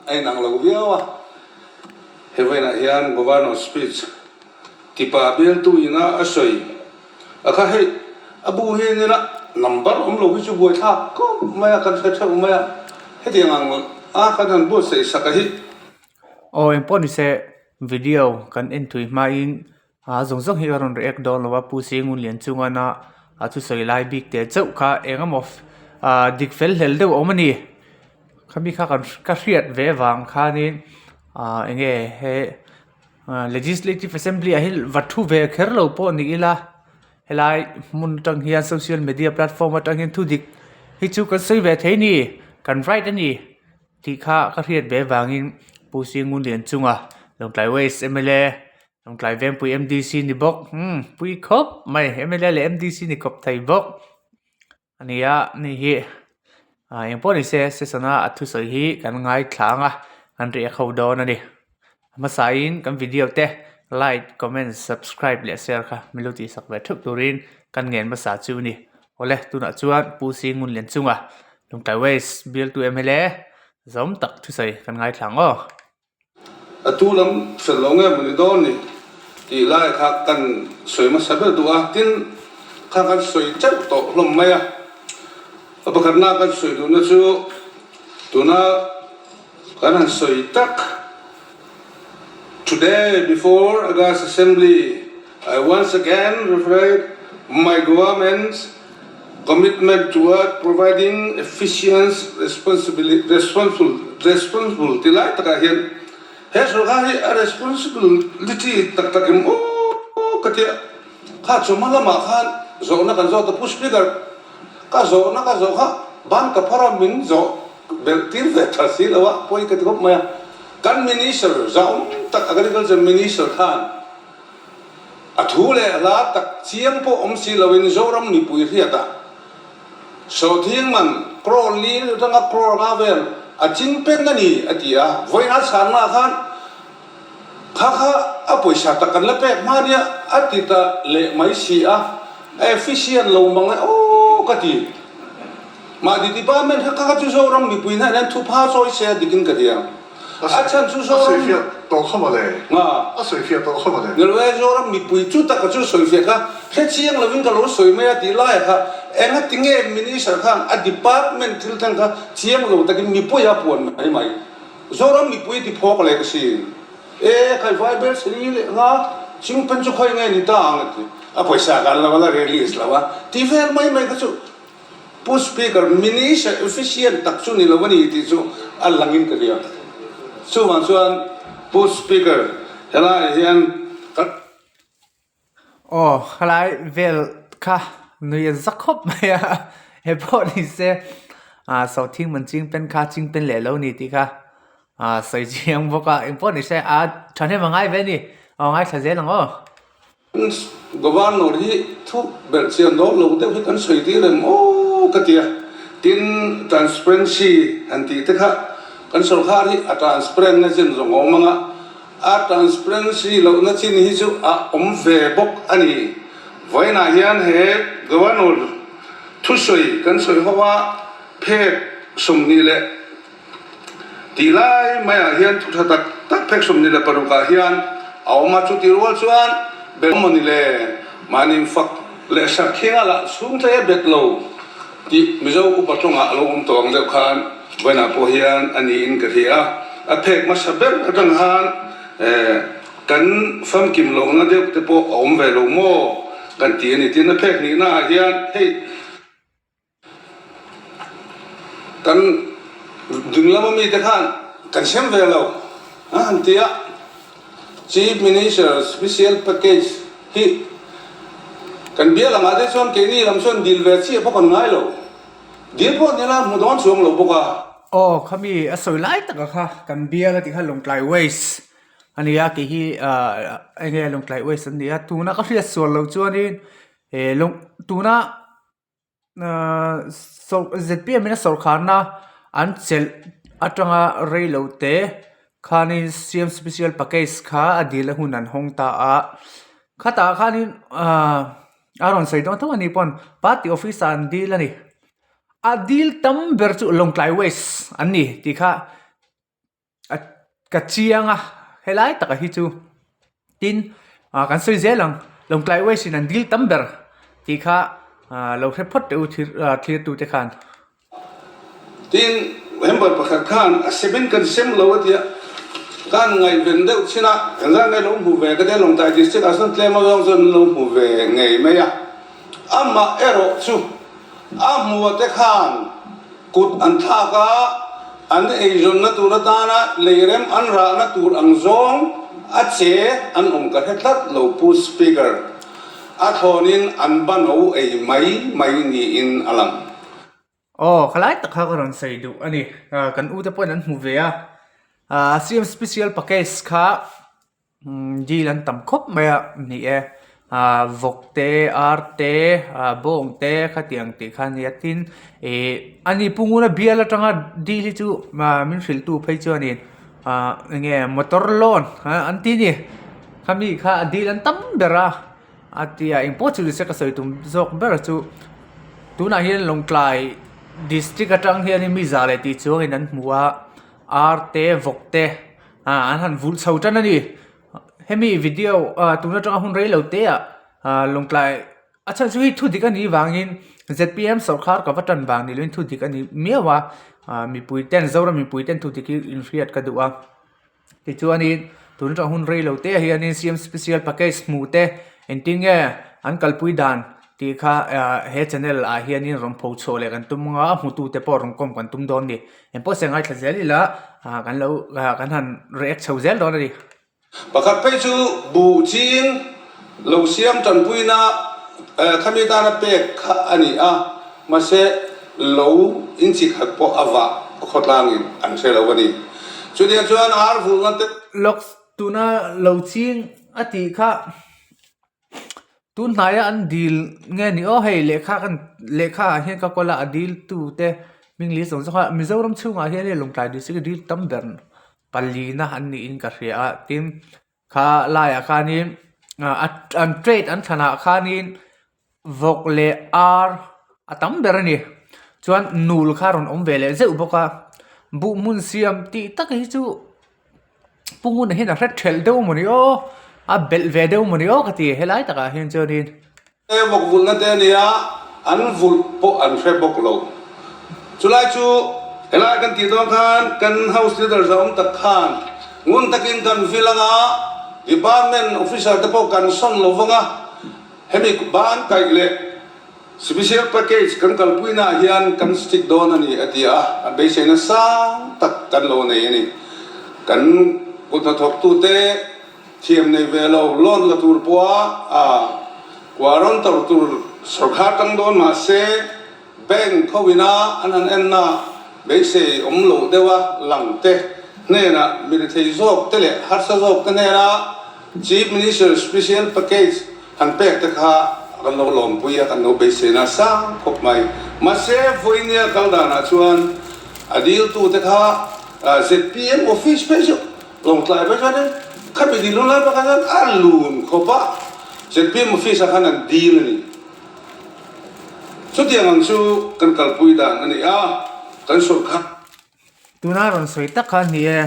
a inang lo viau a. He vawiinah hian Governor speech tipa bialtu ina a sawi a kha hei a bu hi nila number awm lo hi chu buaithlak khawp mai a, kan hre theuh mai a, hetiang ang a kan han buatsaih sak a hi. Aw engpawh nise video kan en thui hmain a zawng zawng hi a rawn react dawn lo a Pu Singun Lian chunga na a thusawi lai bik teh chauh kha eng emaw ah dik fel hlel deuh a awm a ni khami kha kan ka hriat ve vang khanin ah eng nge he ah legislative assembly ah hian va thu ve kher lo pawh ni ila helai hmun atang hian social media platform atang hian thu dik hi chu kan sawi ve thei a ni kan right a ni tih kha ka hriat ve vangin Pu Singun Lian chunga Lawngtlai West M L A Lawngtlai Vengpui M_D_C ni bawk umm pui khawp mai M_L_A leh M_D_C ni khawp thei bawk a ni a ni hi ah engpawh ni se session a a thusawi hi kan ngaithla ang a kan riak ho dawn a ni a hmasain kan video te like comment subscribe leh share kha min lo tihsak ve theuh turin kan ngen hmasa chu a ni awle tunah chuan Pu Singunlian chunga Lawngtlai West bialtu M_L_A zawm tak thusawi kan ngaithla ang aw. A tu lam fel lo nge maw ni dawn ni tih lai kha kan sawi hmasa ber duh a, tin kha kan sawi teuh tawh hlawm mai a. A pakhatna kan sawi duhna chu tuna kan han sawi tak, Today before August Assembly, I once again reiterate my government's commitment toward providing efficient, responsible, responsible ti lai takah hian he sorkar hi a responsibility tak tak em aw ka tia. Kha chawhma lamah khan zawhna kan zawt a, Pu Speaker, ka zawhna ka zawh kha ban ka phar a, min zawh belh tir ve tha si lo a, pawi ka ti khawp mai a. Kan Minister zahawm tak Agriculture Minister khan A thu leh hla tak chiang pawh awm si loin Zoram mipui hriatah Sawhthing man crore li atanga crore nga vel a ching peng a ni a ti a, vawiin a chhanna khan kha kha a pawisa tak kan la pek hma nia a ti ta leh mai si a, a efficient lo mang e aw ka ti. Mahni department kha kha chu Zoram mipui hna hian thupha chawi se a dikin ka hria. A chhan chu Zoram. A sawifiah tawh kha mawle. A sawifiah tawh kha mawle. Ni lo e, Zoram mipui chu taka chu sawifiah kha hre chiang lovin ka lo sawi mai a tih laiah kha enga tinge Minister khan a department thil thleng kha chiang lo takin mipui a puan mai mai. Zoram mipui ti phawk leh ka si. E, khai vai ber seri leh nga chingpen chu khawi nge ni ta ang a ti. A pawisa kan lo la release lo a ti vel mai mai kha chu. Pu Speaker, Minister efficient tak chu ni lo a ni tih chu a langin ka hria. Chuvang chuan Pu Speaker, helaiah hian ka. Aw, khalai vel kha nui a za khawp mai a, he pawh ni se ah sawhthing man ching pen kha ching pen leh lo ni tih kha ah sawi chiang bawk a, engpawh ni se a thahnem a ngai ve a ni, aw ngaithla zel ang aw. Governor hi thu belh chian dawn lo deuh hi kan sawi tir em aw ka ti a, tin transparency han tih te kha kan sorkar hi a transparent na chin zawng a awm ang a, a transparency lohna chin hi chu a awm ve bawk a ni. Vawiinah hian he Governor thusawi kan sawi ho a phek 20 leh Tih lai maiah hian thu tha tak tak phek 26 ah hian a awm a, chutih rual chuan bet maw ni le, mahni fak leh sak khinga lah chhung tlei a bet lo tih Mizo upa tawngah a lo awm tawh ang deuh khan vawiinah pawh hian a niin ka hria a, a phek hmasa ber atang khan kan famkim lohna deuh te pawh a awm ve lo maw kan ti a ni. Tin, a phek nihna ah hian hei. Kan ding lama mite khan kan sem ve lo a han ti a, Chief Minister Special Package hi kan bial angah te chuan keini lam chuan dil ve chiah pawh kan ngai lo, dil pawh nila hmu dawn chuang lo bawk a. Aw khami a sawi lai taka kha kan bial a tih kha Lawngtlai Waste a ni a, kei hi ah eng nge Lawngtlai Waste an ni a, tuna ka hriat sual loh chuanin he lawng tuna. Zpm in a sawrkharna an chelh atanga rei lo te khanin siam special package kha a dil a hun an hawng ta a khatah khanin ahh a rawn sawi dawn tho a ni pawn party office ah an dil a ni a dil tam ber chu Lawngtlai waste an ni tih kha. A ka chiang a, helai taka hi chu tin ah kan sawi zel ang Lawngtlai West in an dil tam ber tih kha ah lo hre phawt teh u thlir ah thlirtute khan. Tin, member pakhat khan a sem in kan sem lo a ti a, kan ngaihven deuh chin a, engzah nge lo hmu ve ka tia Lawngtlai District ah sawn tlem azawng chuan an lo hmu ve ngei mai a, amah erawh chu a hmuh te khan Kut an thlak a, an eizawnna tur atana leirem an rahna tur ang zawng a che an awm ka hre tlat lo Pu Speaker. A thlawnin an bano ei mai mai niin a lang. Aw, khalai tak kha ka rawn sawi duh a ni. Kan ute pawhin an hmu ve a, CM Special Package kha Dil an tam khawp mai a ni e ah vawk te ar te ah bawng te khatiang tih kha a nia tin ih ani pu nguna bial atanga dil hi chu ah min hrilh tu phei chuanin ah eng nge motor loan an ti a ni khami kha a dil an tam ber a a tia engpawh chu nise ka sawi tum zawk ber chu tunah hian Lawngtlai district atang hianin mi za leh tih chuangin an hmu a ar te vawk te. Ah an han vulh chho tan a ni hemi video ah tun atanga hun rei lo te ah ah lawngtlai a chhan chu hei thu dik a nih vangin zpm sawrkar ka va tan vang ni lovin thu dik a ni miau a ah mipui ten zoram mipui ten thu dik hi inhriat ka duh a tichuanin tun atang hun rei lo te ah hianin cm special package hmuh te engtin nge an kalpui dan tih kha ah he channel ah hianin rawn pho chhuah leh kan tum anga a hmutu te pawh rawn kawm kan tum dawn a ni. Engpawh se ngaithla zel ila ah kan lo ah kan han react chho zel dawn a ni. Pakhat phei chu buh ching lo siam tanpuina khami tana pek kha a ni a, mahse lo inchi khat pawh a vah khawtlangin an hre lo a ni. Chutiang chuan ar vulhna te. Lawk tuna lo ching a tih kha. Tun hnaia an dil nge ni aw hei lehkha kan lehkha ah hian ka kawl a a dil tu te hming leh zawng zawng a Mizoram chhungah hian hei Lawngtlai district a dil tam ber palina an niin ka hria a tin kha laiah khanin ah an trade an thlanah khanin vawk leh ar a tam ber a ni chuan nul kha a rawn awm ve leh zeuh bawk a buh hmun siam tih tak hi chu. Pu Nguna hian a hre thelh deuh mawni aw, a belh ve deuh mawni aw ka ti helai takah hian chuanin. He vawk vulhna te ania an vulh pawh an hre bawk lo. Chulai chu helai kan tih dawn khan kan House Leader zawng tak khan ngun takin kan vil anga Department Officer te pawh kan sawn lo vang a, hemi ban kaih leh Special package kan kalpuinaah hian kan stick dawn a ni a ti a, a beiseina sang tak kan lo nei a ni. Kan kut hnathawktute thiam nei ve lo loan la tur pawha a guarantor tur sawrkhar tang dawn mah se bank ho ina an han enna beisei awm loh deuha lang te hnenah mi rethei zawk te leh harsa zawk te hnena Chief Minister Special Package Han pek te kha kan lo lawmpui a, kan lo beiseina sang khawp mai. Mahse, vawinia kal danah chuan a diltu te kha zpm office phei chu Lawngtlai phei chuan khami dil hun lai pakhat hian a lun khawp a, zpm office ah khan an dil a ni. Chutiang ang chu kan kalpui dan a ni a, kan sawrkar. Tuna rawn sawi tak kha a ni e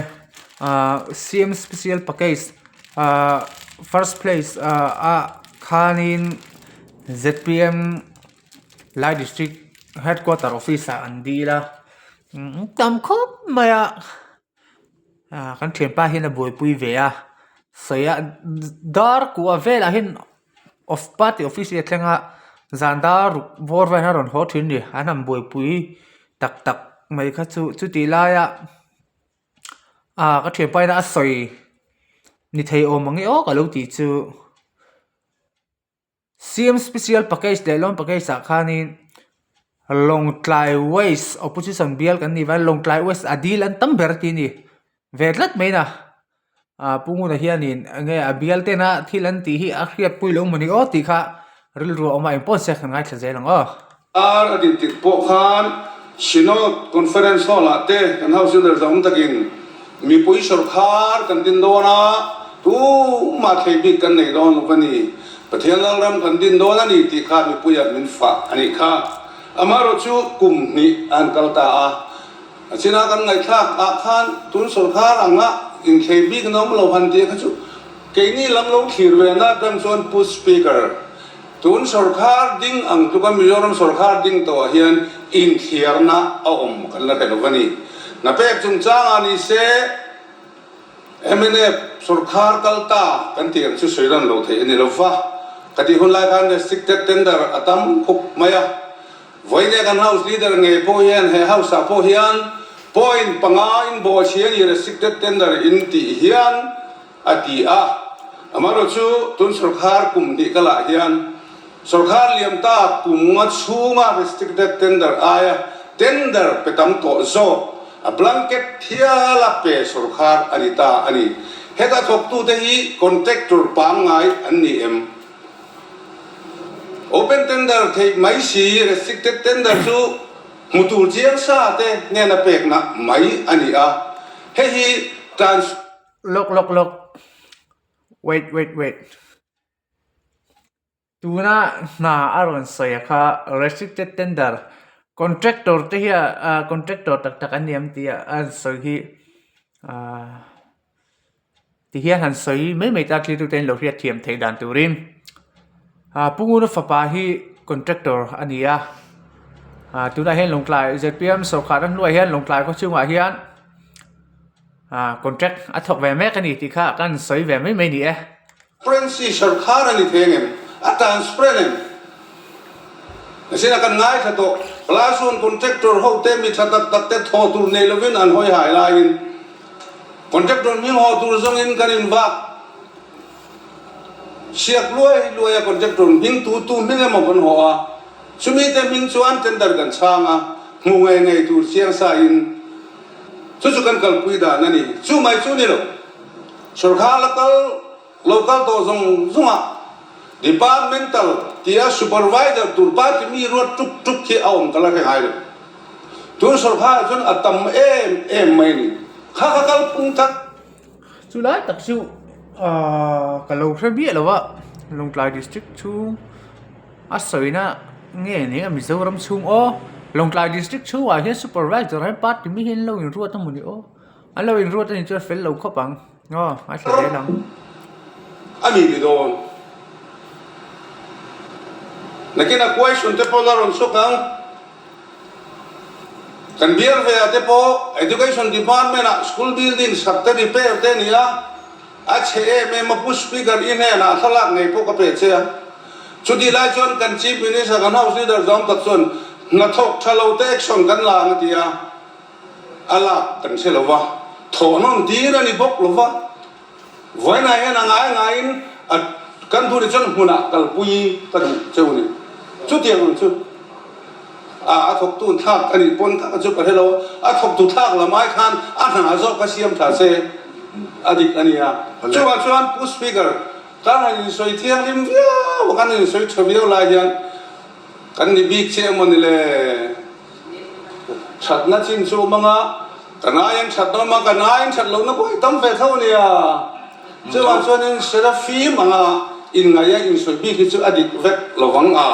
ahh CM special package ahh first place ahh ah khanin zpm lai district headquarter office ah an dil a tam khawp mai a ah kan thianpa hian a buaipui ve a sawi a dar kua velah hian of party office hi a thleng a zan dar ruk bawr velah hian a rawn haw thin a ni an han buaipui. Tak tak mai kha chu chutih laia ah ka thianpa ina a sawi ni thei awm ang e aw ka lo tih chu cm special package leh loan package ah khanin Lawngtlai West opposition bial kan nih vangin Lawngtlai West a dil an tam ber tih a ni ve tlat mai na. Ah Pu Nguna hianin enge a bial tena thil an tih hi a hriatpui lo mawni aw tih kha rilru a awm a, engpawh se kan ngaithla zel ang aw. Ar a din tik pawh khan Synod Conference Hall ah te kan House Leader zawng takin mipui sawrkhar kan din dawn a, tumah thlei bik kan nei dawn lo a ni, Pathian Lalram kan din dawn a ni tih kha mipuiah min fah a nih kha. Amaherawhchu kum hnih a han kal ta a. A china kan ngaihthlak ah khan tun sawrkar anga inthlei bik na awm lo han tih kha chu keini lam lo thlir ve na atang chuan Pu Speaker, tun sawrkar ding ang tluka Mizoram sawrkar ding tawh ah hian inthliarna a awm kan la hre lo va ni. Hna pek chungchangah ni se mnf sawrkar kal ta kan tih ang chu sawi ran lo theih a ni lo va. Ka tih hun lai khan restricted tender a tam khup mai a. Vawinia kan House Leader ngei pawh hian he House ah pawh hian point panga in bawhchhi a ni restricted tender in tih hian a ti a. Amaherawhchu tun sawrkhar kum hnih kalah hian sawrkhar liam ta kum nga chhunga restricted tender aia tender pe tam tawh zawk a blanket thiala pe sawrkhar a ni ta a ni. Heta thawktute hi contractor pangngai an ni em? Open tender theih mai si, restricted tender chu hmu tur chiang sa te hnena pekna mai a ni a, hei hi trans. Lawk lawk lawk wait wait wait tuna hna a rawn sawi a kha restricted tender contractor te hian contractor tak tak an ni ang tih a an sawi hi ahh. Ti hian han sawi mai mai ta thiltu te in lo hriat thiam theih dan turin ah Pu Nguna fapa hi contractor a ni a ah tunah hian Lawngtlai zpm sawrkharna hnuaiah hian Lawngtlai khaw chhungah hian ah contract a thawk ve mek a ni tih kha kan sawi ve mai mai a ni e. Prency sawrkhar a ni thei ang em? A transparent em? Mahse kan ngaithla tawh. Classroom contractor ho te mi tha tak tak te thaw tur nei lovin an hawi hai laiin contractor hming haw tur zawngin kan invak siak luai luai a, contractor hming tu tu hming emaw kan haw a, chumi te hming chuan tender kan chhang a, hmu ngei ngei tur chiang sa in chu chu kan kalpui dan a ni. Chu mai chu ni lo. Sawrkhar la kal lo kal tawh zawng zawngah Departmental tia Supervisor tur party mi ruat tuk tuk hi a awm ka la hre ngai lo. Tun sawrkharah chuan a tam em em mai a ni. Kha kha kal phung tak. Chu lai tak chu ka lo hre miah lo a, Lawngtlai District chhung a sawina nge ni a Mizoram chhung aw, Lawngtlai District chhungah hian Supervisor hian party mi hi an lo inruat a maw ni aw. An lo inruat a ni chuan fel lo khawp ang. Aw, a tha zel ang. A ni ni dawn. Nakin a question te pawh la rawn chhuak ang. Kan bial ve ah te pawh Education Department ah school building sak te repair te a ni a, a chhe em em a Pu Speaker i hnenah thlalak ngei pawh ka pe che a. Chutih lai chuan kan Chief Minister kan House Leader zawng tak chuan hnathawk tha lo te action kan la ang a ti a. A lak kan hre lo va, thawhnawn tir a ni bawk lo va. Vawiinah hian a ngai ngaiin a kan duh ni chuan hmunah kalpui ka duh cheu a ni. Chutiang ang chu a a thawktu thlak a nih pawn kha chu ka hre lo a, a thawktu thlak lam ai khan a hna zawk kha siam tha se a dik a nia. Chuvang chuan Pu Speaker, kan han insawi thianghlim viau a, kan insawi tha viau lai hian kan ni bik che emaw ni le? Thatna chin chu awm anga, ka ngaiin thatna awm a, ka ngaiin that lohna pawh hi tam ve tho a nia. Chuvang chuanin Serafim anga inngaih a insawi bik hi chu a dik vek lo vang a.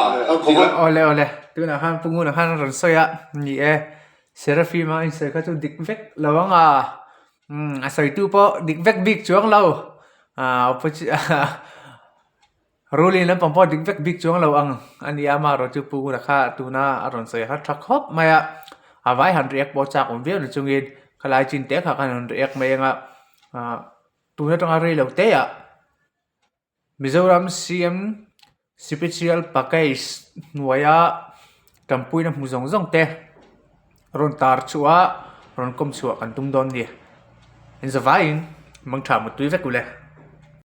Awle awle, tunah khan Pu Nguna khan a rawn sawi a, ni e, Serafim a insawi kha chu dik vek lo ang a, umm a sawitu pawh dik vek bik chuang lo, ah Ruling lampang pawh dik vek bik chuang lo ang a ni a, amaherawh chu Pu Ngura kha tuna a rawn sawi kha tha khawp mai a, a vai han react pawh chak awm viau ni chungin khalai chin te kha khan han react mai ang a, ah tun atanga rei lo te ah Mizoram CM Special Package hnuaia tanpuina hmu zawng zawng te rawn tar chhuah a rawn kawm chhuah kan tum dawn a ni. Inzavaiin mangtha mutpui vek u le.